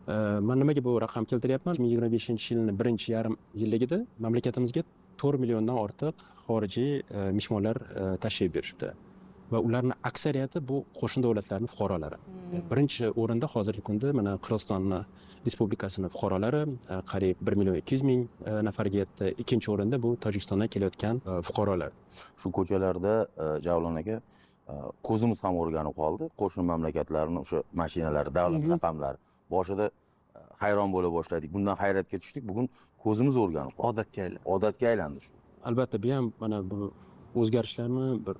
Man nimaga bu raqam keltiryapman? 2025-yilning birinchi yarim yilligida mamlakatimizga 4 milliondan ortiq xorijiy mehmonlar tashrif buyurishdi va ularning aksariyati bu qo'shni davlatlarning fuqarolari. Birinchi o'rinda hozirgi kunda mana Qirg'iziston Respublikasining fuqarolari qariyb 1 million 200 ming nafarga yetdi. Ikkinchi o'rinda bu Tojikistondan kelayotgan fuqarolar. Shu ko'chalarda Javlon aka ko'zimiz ham o'rganib qoldi. Qo'shni mamlakatlarning o'sha mashinalari, davlat raqamlari. Boshida hayron bo'la boshladik. Bundan hayratga tushdik. Bugun ko'zimiz o'rganib qoldi. Odatga aylandi. Odatga aylandi shu. Albatta, bu ham mana bu o'zgarishlarni bir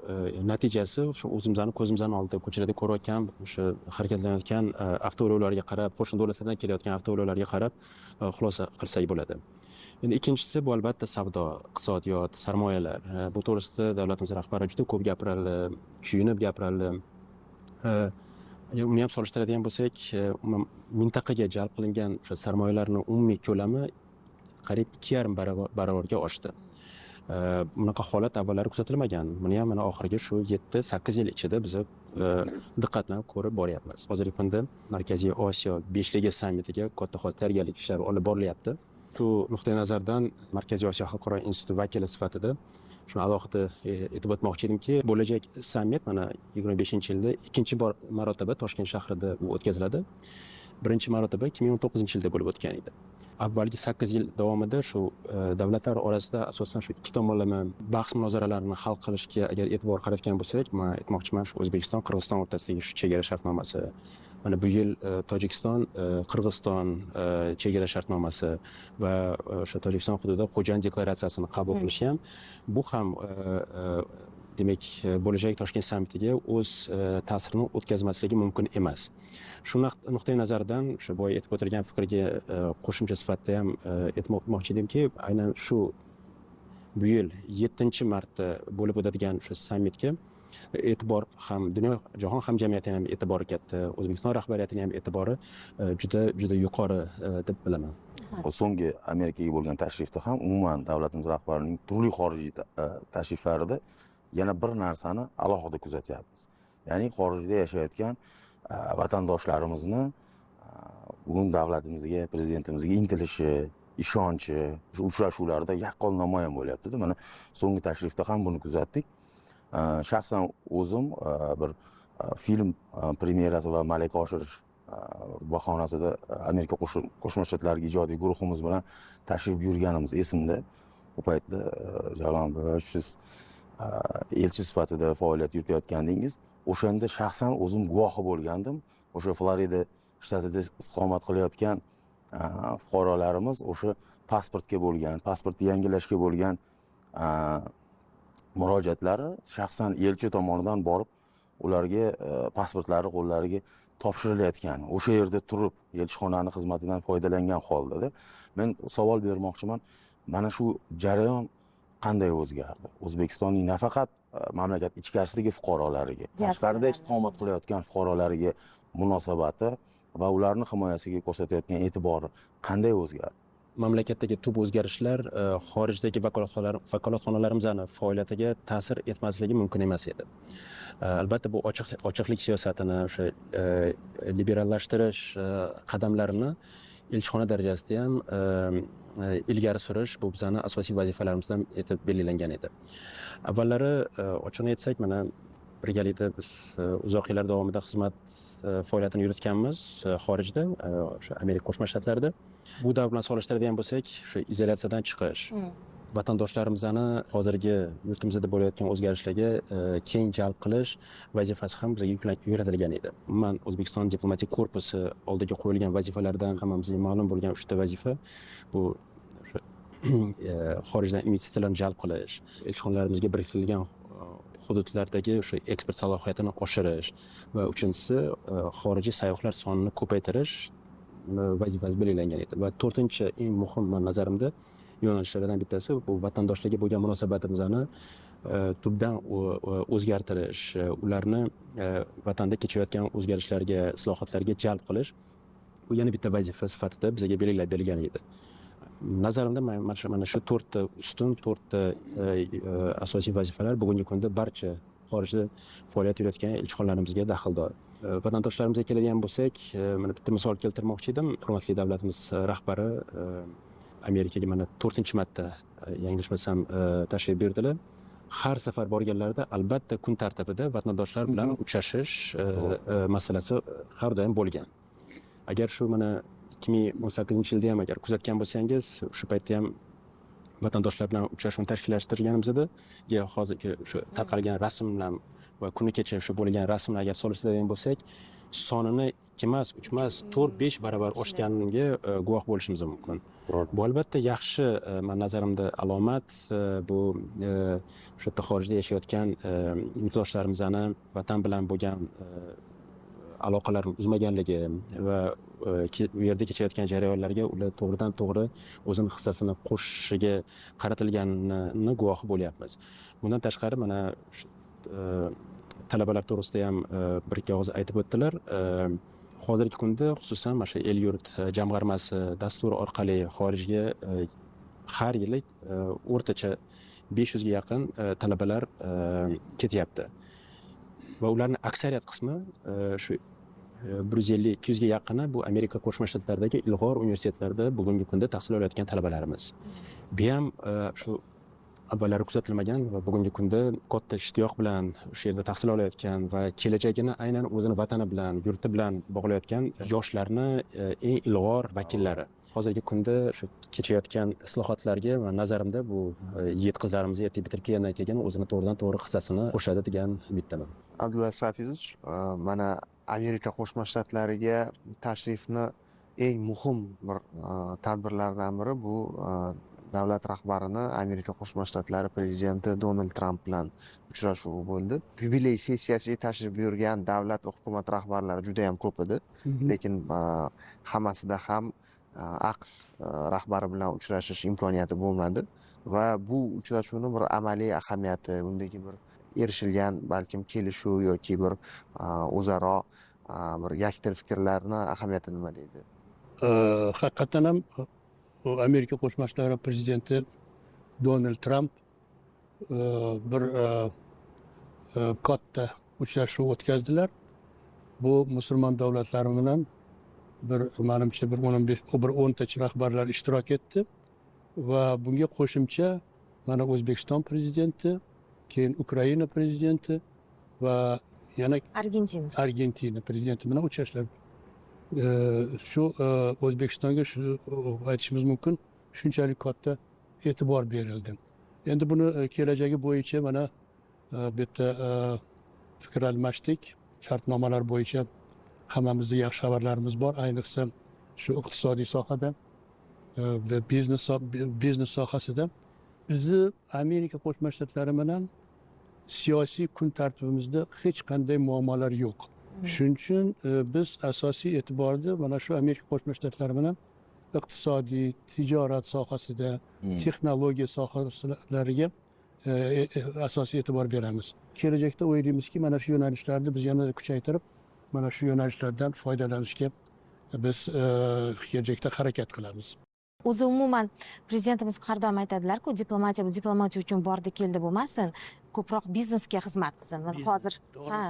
natijasi, shu o'zimizni ko'zimizning oldida ko'chalarda ko'rayotgan, o'sha harakatlanayotgan avtoulovlarga qarab, qo'shni davlatlardan kelayotgan avtoulovlarga qarab xulosa qilsak bo'ladi. Endi ikkinchisi bu albatta savdo, iqtisodiyot, sarmoyalar. Bu to'g'risida davlatimiz rahbari juda ko'p gapiradi, kuyunib gapiradi. Agar uni ham solishtiradigan bo'lsak, mintaqaga jalb qilingan o'sha sarmoyalarning umumiy ko'lami qariyb 2,5 barobarga oshdi. Bunaqa holat avvallari kuzatilmagan. Buni ham mana oxirgi shu 7-8 yil ichida biz diqqat bilan ko'rib boryapmiz. Hozirgi kunda Markaziy Osiyo beshligi sammitiga katta tayyorgarlik ishlari olib borilyapti. Shu nuqtai nazardan Markaziy Osiyo xalqaro instituti vakili sifatida shuni alohida aytib o'tmoqchi edimki, bo'lajak sammit mana 25-yilda ikkinchi bor marotaba Toshkent shahrida o'tkaziladi. Birinchi marotaba 2019-yilda bo'lib o'tgan edi. Avvalgi 8 yil davomida shu davlatlar orasida asosan shu ikki tomonlama bahs munozaralarni hal qilishga agar e'tibor qaratgan bo'lsak, men aytmoqchiman, shu O'zbekiston Qirg'iziston o'rtasidagi shu chegara shartnomasi, mana bu yil Tojikiston Qirg'iziston chegara shartnomasi va o'sha Tojikiston hududida Xo'jand deklaratsiyasini qabul qilishi ham, bu ham demak bo'lajak Toshkent sammitiga o'z ta'sirini o'tkazmasligi mumkin emas. Shu nuqtai nazardan o'sha boya aytib o'tilgan fikrga qo'shimcha sifatida ham aytmoqchi edimki, aynan shu bu yil 7-marta bo'lib o'tadigan o'sha sammitga e'tibor ham dunyo jahon hamjamiyatining ham e'tibori katta, O'zbekiston rahbariyatining ham e'tibori juda juda yuqori deb bilaman. So'nggi Amerikaga bo'lgan tashrifda ham umuman davlatimiz rahbarining turli xorijiy tashriflarida yana bir narsani alohida kuzatyapmiz. Ya'ni xorijda yashayotgan vatandoshlarimizni bugun davlatimizga, prezidentimizga intilishi, ishonchi shu uchrashuvlarda yaqqol namoyon bo'lyapti-da. Mana so'nggi tashrifda ham buni kuzatdik. Shaxsan o'zim bir film premyerasi va malaka oshirish bahonasida Amerika Qo'shma Shtatlariga ijodiy guruhimiz bilan tashrif buyurganimiz esimda. U paytda Javlon siz elchi sifatida faoliyat yuritayotgandingiz. O'shanda shaxsan o'zim guvohi bo'lgandim. O'sha Florida shtatida istiqomat qilayotgan fuqarolarimiz o'sha pasportga bo'lgan, pasportni yangilashga bo'lgan murojaatlari shaxsan elchi tomonidan borib ularga pasportlari qo'llariga topshirilayotgan, o'sha yerda turib elchixonaning xizmatidan foydalangan holda. Men savol bermoqchiman, mana shu jarayon qanday o'zgardi? O'zbekistonning nafaqat mamlakat ichkarisidagi fuqarolariga, tashqarida istiqomat qilayotgan fuqarolariga munosabati va ularning himoyasiga ko'rsatayotgan e'tibori qanday o'zgardi? Mamlakatdagi tub o'zgarishlar xorijdagi vakolatxonalarimizning faoliyatiga ta'sir etmasligi mumkin emas edi. Albatta bu ochiqlik siyosatini, o'sha liberallashtirish qadamlarini elchixona darajasida ham ilgari surish bu bizning asosiy vazifalarimizdan etib belgilangan edi. Avvallari ochig'ini aytsak, mana birgalikda biz uzoq yillar davomida xizmat faoliyatini yuritganmiz xorijda, o'sha Amerika Qo'shma Shtatlarida. Bu davr bilan solishtiradigan bo'lsak, o'sha izolyatsiyadan chiqish, vatandoshlarimizni hozirgi yurtimizda bo'layotgan o'zgarishlarga keng jalb qilish vazifasi ham bizga yuklatilgan edi. Umuman O'zbekiston diplomatik korpusi oldiga qo'yilgan vazifalardan hammamizga ma'lum bo'lgan 3 ta vazifa bu o'sha xorijdan investitsiyalarni jalb qilish, elchixonalarimizga biriktirilgan hududlardagi o'sha eksport salohiyatini oshirish va uchinchisi xorijiy sayyohlar sonini ko'paytirish vazifasi belgilangan edi. Va to'rtinchi eng muhim nazarimda yo'nalishlardan bittasi bu vatandoshlarga bo'lgan munosabatimizni tubdan o'zgartirish, ularni vatanda kechayotgan o'zgarishlarga, islohotlarga jalb qilish bu yana bitta vazifa sifatida bizga belgilab berilgan edi. Nazarimda mana shu to'rtta ustun, to'rtta asosiy vazifalar bugungi kunda barcha xorijda faoliyat yuritgan elchixonalarimizga daxldor. Vatandoshlarimizga keladigan bo'lsak, mana bitta misol keltirmoqchi edim. Hurmatli davlatimiz rahbari Amerikaga mana 4-marta yanglishmasam tashrif buyurdilar. Har safar borganlarida albatta kun tartibida vatandoshlar bilan uchrashish masalasi har doim bo'lgan. Agar shu mana 2018-yilda ham agar kuzatgan bo'lsangiz, o'sha paytda ham vatandoshlar bilan uchrashuvni tashkillashtirganimizda, hozirgi shu tarqalgan rasm bilan va kuni kecha shu bo'lgan rasmni agar solishtiradigan bo'lsak, sonini 2 emas, 3 emas, 4-5 barobar oshganiga guvoh bo'lishimiz mumkin. Bu albatta yaxshi, men nazarimda alomat. Bu o'sha yerda xorijda yashayotgan yurtdoshlarimizni vatan bilan bo'lgan aloqalarini uzmaganligi va u yerda kechayotgan jarayonlarga ular to'g'ridan to'g'ri o'zini hissasini qo'shishiga qaratilganini guvohi bo'lyapmiz. Bundan tashqari mana talabalar to'g'risida ham bir ikki og'iz aytib o'tdilar. Hozirgi kunda xususan mana shu el yurt jamg'armasi dasturi orqali xorijga har yili o'rtacha 500 ga yaqin talabalar ketyapti. Va ularning aksariyat qismi shu 150-200 ga yaqini bu Amerika Qo'shma Shtatlaridagi ilg'or universitetlarda bugungi kunda tahsil olayotgan talabalarimiz. Bu ham shu avvallari kuzatilmagan va bugungi kunda katta ishtiyoq bilan o'sha yerda tahsil olayotgan va kelajagini aynan o'zini vatani bilan, yurti bilan bog'layotgan yoshlarni eng ilg'or vakillari. Hozirgi kunda shu kechayotgan islohotlarga va nazarimda bu yigit qizlarimiz erta bitirib kelgandan keyin o'zini to'g'ridan to'g'ri hissasini qo'shadi degan umiddaman. Abdulaziz Hafizovich, mana Amerika Qo'shma Shtatlariga tashrifni eng muhim bir tadbirlardan biri bu davlat rahbarini Amerika Qo'shma Shtatlari prezidenti Donald Tramp bilan uchrashuvi bo'ldi. Yubiley sessiyasiga tashrif buyurgan davlat va hukumat rahbarlari juda ham ko'p edi. Lekin hammasida ham AQSh rahbari bilan uchrashish imkoniyati bo'lmadi va bu uchrashuvni bir amaliy ahamiyati, undagi bir erishilgan balkim kelishuv yoki bir o'zaro bir yakdil fikrlarni ahamiyati nima deydi? Haqiqatan ham Amerika Qo'shma Shtatlari prezidenti Donald Tramp bir katta uchrashuv o'tkazdilar. Bu musulmon davlatlari bilan bir menimcha bir 10tacha rahbarlar ishtirok etdi va bunga qo'shimcha mana O'zbekiston prezidenti, keyin Ukraina prezidenti va yana Argentina prezidenti bilan uchrashdilar. Shu O'zbekistonga shu aytishimiz mumkin, shunchalik katta e'tibor berildi. Endi buni kelajagi bo'yicha mana bu yerda fikr almashdik. Shartnomalar bo'yicha hammamizda yaxshi xabarlarimiz bor, ayniqsa shu iqtisodiy sohada, biznes sohasida. Bizni Amerika Qo'shma Shtatlari bilan siyosiy kun tartibimizda hech qanday muammolar yo'q. Shuning uchun biz asosiy e'tiborni mana shu Amerika Qo'shma Shtatlari bilan iqtisodiy, tijorat sohasida, texnologiya sohalariga asosiy e'tibor beramiz. Kelajakda o'ylaymizki, mana shu yo'nalishlarni biz yanada kuchaytirib, mana shu yo'nalishlardan foydalanishga biz kelajakda harakat qilamiz. O'zi umuman prezidentimiz har doim aytadilar-ku, diplomatiya bu diplomatiya uchun bordi keldi bo'lmasin, ko'proq biznesga xizmat qilsin. Mana hozir ha,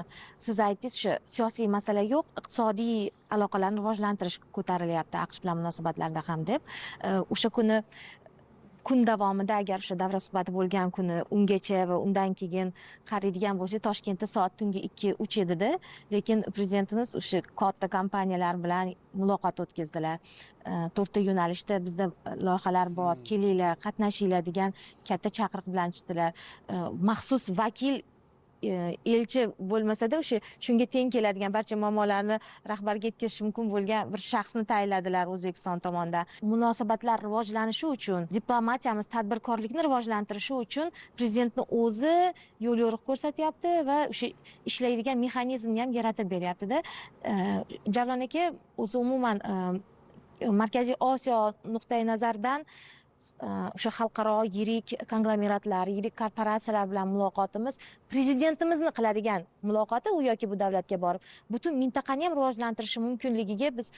siz aytdingiz, o'sha siyosiy masala yo'q, iqtisodiy aloqalarni rivojlantirish ko'tarilyapti AQSh bilan munosabatlarda ham deb. O'sha kuni kun davomida agar o'sha davra suhbati bo'lgan kuni ungacha va undan keyin qaraydigan bo'lsak, Toshkentda soat tungi 2-3 edi-da, lekin prezidentimiz o'sha katta kompaniyalar bilan muloqot o'tkazdilar. 4ta yo'nalishda bizda loyihalar bor, kelinglar, qatnashinglar degan katta chaqiriq bilan chiqdilar. Maxsus vakil elchi bo'lmasa-da o'sha shunga teng keladigan barcha muammolarni rahbarga yetkazish mumkin bo'lgan bir shaxsni tayinladilar O'zbekiston tomonidan. Munosabatlar rivojlanishi uchun, diplomatiyamiz tadbirkorlikni rivojlantirishi uchun prezidentni o'zi yo'l yo'riq ko'rsatyapti va o'sha ishlaydigan mexanizmni ham yaratib beryapti-da. Javlon aka, o'zi umuman Markaziy Osiyo nuqtai nazaridan o'sha xalqaro yirik konglomeratlar, yirik korporatsiyalar bilan muloqotimiz, prezidentimizni qiladigan muloqoti u yoki bu davlatga borib butun mintaqani ham rivojlantirishi mumkinligiga biz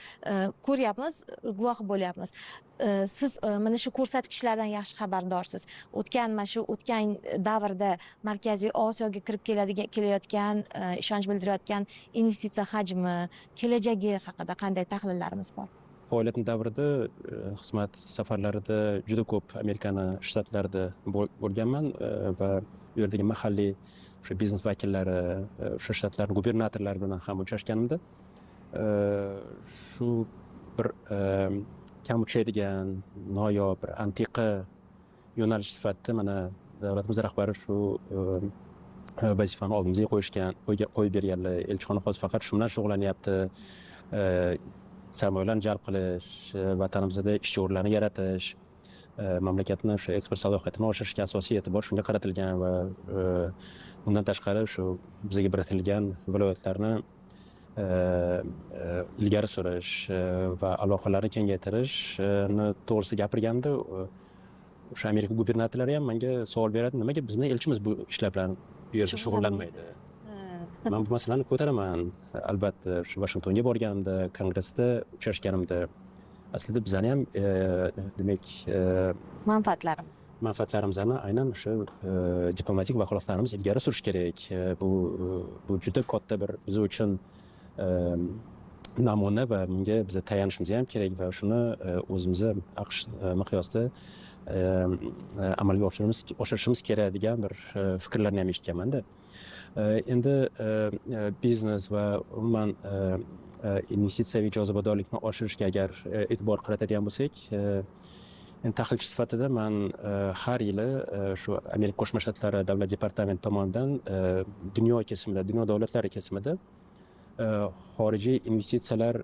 ko'ryapmiz, guvoh bo'lyapmiz. Siz mana shu ko'rsatkichlardan yaxshi xabardorsiz. O'tgan davrda Markaziy Osiyoga kirib kelayotgan, ishonch bildirayotgan investitsiya hajmi, kelajagi haqida qanday tahlillarimiz bor? Faoliyatim davrida xizmat safarlarida juda ko'p Amerikani shtatlarida bo'lganman va u yerdagi mahalliy o'sha biznes vakillari, o'sha shtatlarning gubernatorlari bilan ham uchrashganimda shu bir kam uchraydigan noyob bir antiqa yo'nalish sifatida mana davlatimiz rahbari shu vazifani oldimizga qo'yib berganlar. Elchixona hozir faqat shu bilan shug'ullanyapti. Sarmoyalarni jalb qilish, vatanimizda ishchi o'rinlarini yaratish, mamlakatni o'sha eksport salohiyatini oshirishga asosiy e'tibor shunga qaratilgan va bundan tashqari shu bizga biriktirilgan viloyatlarni ilgari surish va aloqalarni kengaytirishni to'g'risida gapirganda o'sha Amerika gubernatorlari ham menga savol beradi, nimaga bizni elchimiz bu ishlar bilan bu yerda shug'ullanmaydi? Men bu masalani ko'taraman. Albatta, shu Vashingtonga borganimda, kongressda uchrashganimda aslida bizani ham demak manfaatlarimizni aynan o'sha diplomatik vakolatlarimiz ilgari surish kerak. Bu juda katta bir biz uchun namuna va bunga biz tayanishimiz ham kerak va shuni o'zimizni AQSh miqyosida amalga oshirishimiz kerak degan bir fikrlarni ham eshitganman-da. Endi biznes va umuman investitsiyaviy jozibadorlikni oshirishga agar e'tibor qaratadigan bo'lsak, endi tahlilchi sifatida man har yili shu Amerika Qo'shma Shtatlari Davlat departamenti tomonidan dunyo kesimida, dunyo davlatlari kesimida xorijiy investitsiyalar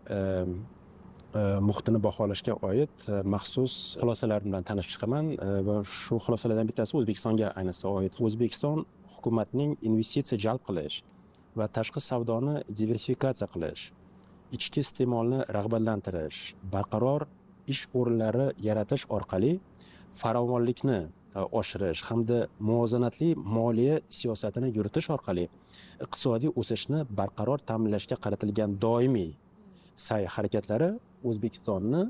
muhitini baholashga oid maxsus xulosalar bilan tanishib chiqaman va shu xulosalardan bittasi O'zbekistonga ayniqsa oid. O'zbekiston hukumatining investitsiya jalb qilish va tashqi savdoni diversifikatsiya qilish, ichki iste'molni rag'batlantirish, barqaror ish o'rinlari yaratish orqali farovonlikni oshirish hamda muvozanatli moliya siyosatini yuritish orqali iqtisodiy o'sishni barqaror ta'minlashga qaratilgan doimiy sa'y harakatlari O'zbekistonni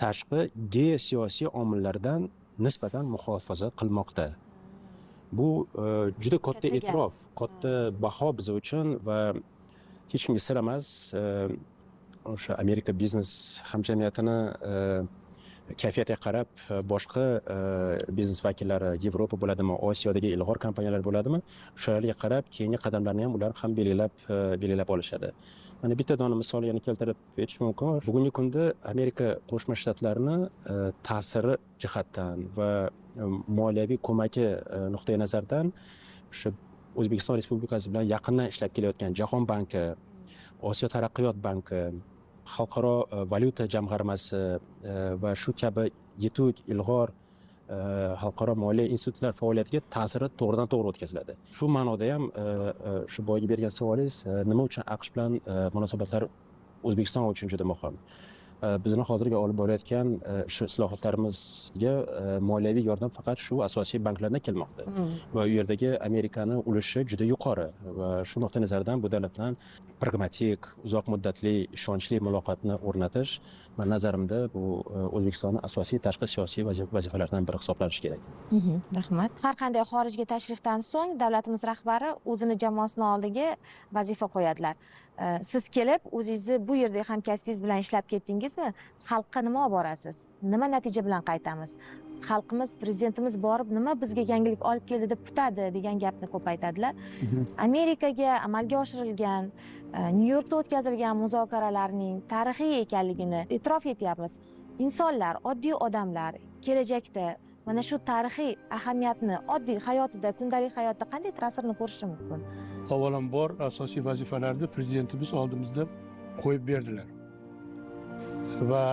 tashqi geosiyosiy omillardan nisbatan muhofaza qilmoqda. Bu juda katta e'tirof, katta baho biz uchun va hech kimga sir emas, o'sha Amerika biznes hamjamiyatini kayfiyatiga qarab boshqa biznes vakillari, Yevropa bo'ladimi, Osiyodagi ilg'or kompaniyalar bo'ladimi, o'shalarga qarab keyingi qadamlarni ham ular ham belgilab olishadi. Mana bitta dona misol yana keltirib aytish mumkin. Bugungi kunda Amerika Qo'shma Shtatlarini ta'siri jihatdan va moliyaviy ko'magi nuqtai nazaridan o'sha O'zbekiston Respublikasi bilan yaqindan ishlab kelayotgan Jahon banki, Osiyo taraqqiyot banki, xalqaro valyuta jamg'armasi va shu kabi yetuk ilg'or xalqaro moliya institutlar faoliyatiga ta'siri to'g'ridan to'g'ri o'tkaziladi. Shu ma'noda ham shu boyagi bergan savolingiz nima uchun AQSh bilan munosabatlar O'zbekiston uchun juda muhim. Bizni hozirgi olib borayotgan shu islohotlarimizga moliyaviy yordam faqat shu asosiy banklardan kelmoqda. Va u yerdagi Amerikani ulushi juda yuqori va shu nuqtai nazardan bu davlat bilan pragmatik, uzoq muddatli, ishonchli muloqotni o'rnatish men nazarimda bu O'zbekistonning asosiy tashqi siyosiy vazifalaridan biri hisoblanishi kerak. Rahmat. Har qanday xorijga tashrifdan so'ng davlatimiz rahbari o'zini jamoasini oldiga vazifa qo'yadilar. Siz kelib o'zingizni bu yerda hamkasbingiz bilan ishlab ketdingizmi? Xalqqa nima olib borasiz? Nima natija bilan qaytamiz? Xalqimiz, prezidentimiz borib nima bizga yangilik olib keldi deb kutadi degan gapni ko'p aytadilar. Amerikaga amalga oshirilgan, Nyu-Yorkda o'tkazilgan muzokaralarning tarixiy ekanligini e'tirof etyapmiz. Insonlar, oddiy odamlar kelajakda mana shu tarixiy ahamiyatni oddiy hayotida, kundalik hayotda qanday ta'sirini ko'rishi mumkin? Avvalambor asosiy vazifalarni prezidentimiz oldimizda qo'yib berdilar. Va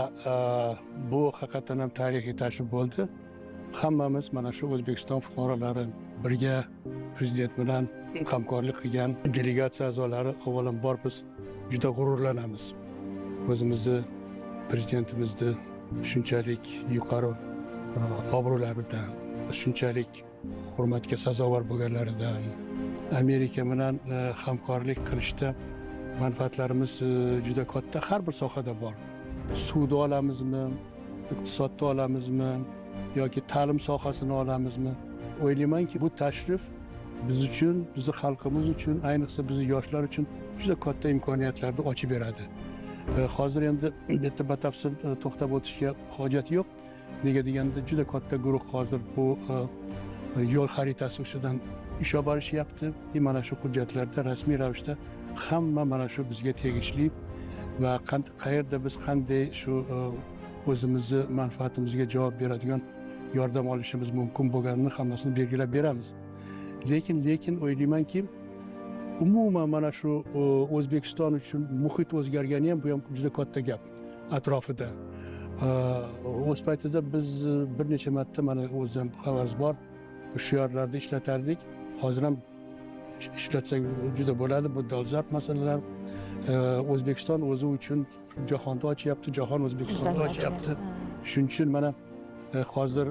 bu haqiqatan ham tarixiy tashrif bo'ldi. Hammamiz mana shu O'zbekiston fuqarolari birga prezident bilan hamkorlik qilgan delegatsiya a'zolari avvalambor biz juda g'ururlanamiz. O'zimizni prezidentimizni shunchalik yuqori obro'laridan, shunchalik hurmatga sazovor bo'lganlaridan, Amerika bilan hamkorlik qilishda manfaatlarimiz juda katta, har bir sohada bor. Suvni olamizmi, iqtisodni olamizmi yoki ta'lim sohasini olamizmi? O'ylaymanki, bu tashrif biz uchun, bizni xalqimiz uchun, ayniqsa bizni yoshlar uchun juda katta imkoniyatlarni ochib beradi. Hozir endi bu yerda batafsil to'xtab o'tishga hojat yo'q. Nega deganda juda katta guruh hozir bu yo'l xaritasi ustidan ish olib borishyapti. Mana shu hujjatlarda rasmiy ravishda hamma mana shu bizga tegishli va qayerda biz qanday shu o'zimizni manfaatimizga javob beradigan yordam olishimiz mumkin bo'lganini hammasini belgilab beramiz. Lekin o'ylaymanki, umuman mana shu O'zbekiston uchun muhit o'zgargani ham, bu ham juda katta gap atrofida. O'z paytida biz bir necha marta, mana o'zim xabaringiz bor, shiorlarni ishlatardik. Hozir ham ishlatsak juda bo'ladi bu dolzarb masalalar. O'zbekiston o'zi uchun jahonda ochyapti, jahon O'zbekistonda ochyapti. Shuning uchun mana hozir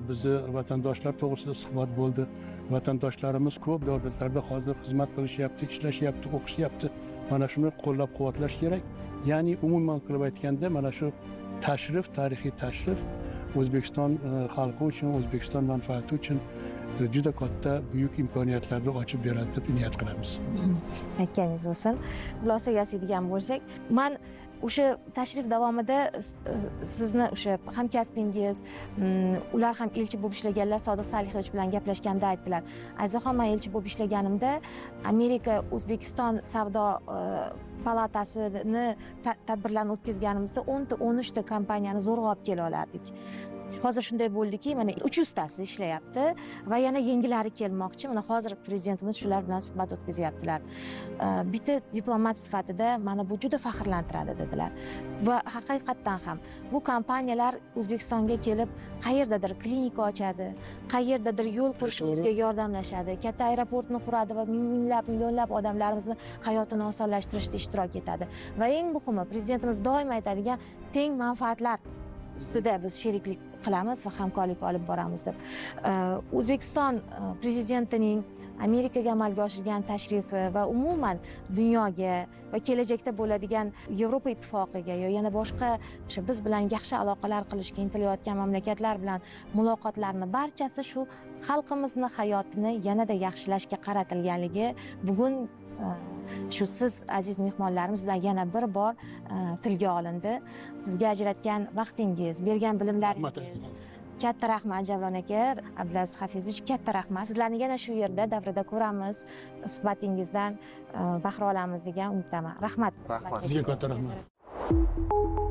bizni vatandoshlar to'g'risida suhbat bo'ldi. Vatandoshlarimiz ko'p davlatlarda hozir xizmat qilishyapti, ishlashyapti, o'qishyapti. Mana shuni qo'llab-quvvatlash kerak. Ya'ni umuman qilib aytganda mana shu tashrif, tarixiy tashrif O'zbekiston xalqi uchun, O'zbekiston manfaati uchun juda katta buyuk imkoniyatlarni ochib beradi deb niyat qilamiz. Aytganingiz bo'lsin. Xulosa yasaydigan bo'lsak, man o'sha tashrif davomida sizni o'sha hamkasbingiz, ular ham elchi bo'lib ishlaganlar Sodiq Salixovich bilan gaplashganda aytdilar. Azizaxon, men elchi bo'lib ishlaganimda Amerika O'zbekiston savdo palatasini tadbirlarni o'tkazganimizda 10 ta 13 ta kompaniyani zo'rg'a olib kela olardik. Hozir shunday bo'ldiki, mana 300 tasi ishlayapti va yana yangilari kelmoqchi. Mana hozir prezidentimiz shular bilan suhbat o'tkazyaptilar. Bitta diplomat sifatida mana bu juda faxrlantiradi dedilar. Va haqiqatdan ham bu kompaniyalar O'zbekistonga kelib qayerdadir klinika ochadi, qayerdadir yo'l qurishimizga yordamlashadi, katta aeroportni quradi va minglab, millionlab odamlarimizni hayotini osonlashtirishda ishtirok etadi. Va eng muhimi, prezidentimiz doim aytadigan teng manfaatlar ustida biz sheriklik qilamiz va hamkorlik olib boramiz deb. O'zbekiston prezidentining Amerikaga amalga oshirgan tashrifi va umuman dunyoga va kelajakda bo'ladigan Yevropa ittifoqiga yo yana boshqa o'sha biz bilan yaxshi aloqalar qilishga intilayotgan mamlakatlar bilan muloqotlarni barchasi shu xalqimizni hayotini yanada yaxshilashga qaratilganligi bugun shu siz aziz mehmonlarimiz bilan yana bir bor tilga olindi. Bizga ajratgan vaqtingiz, bergan bilimlaringiz katta rahmat Javlon aka, Abdulaziz Hafizovich, katta rahmat. Sizlarni yana shu yerda davrada ko'ramiz, suhbatingizdan bahra olamiz degan umiddaman. Rahmat. Rahmat. Sizga katta rahmat.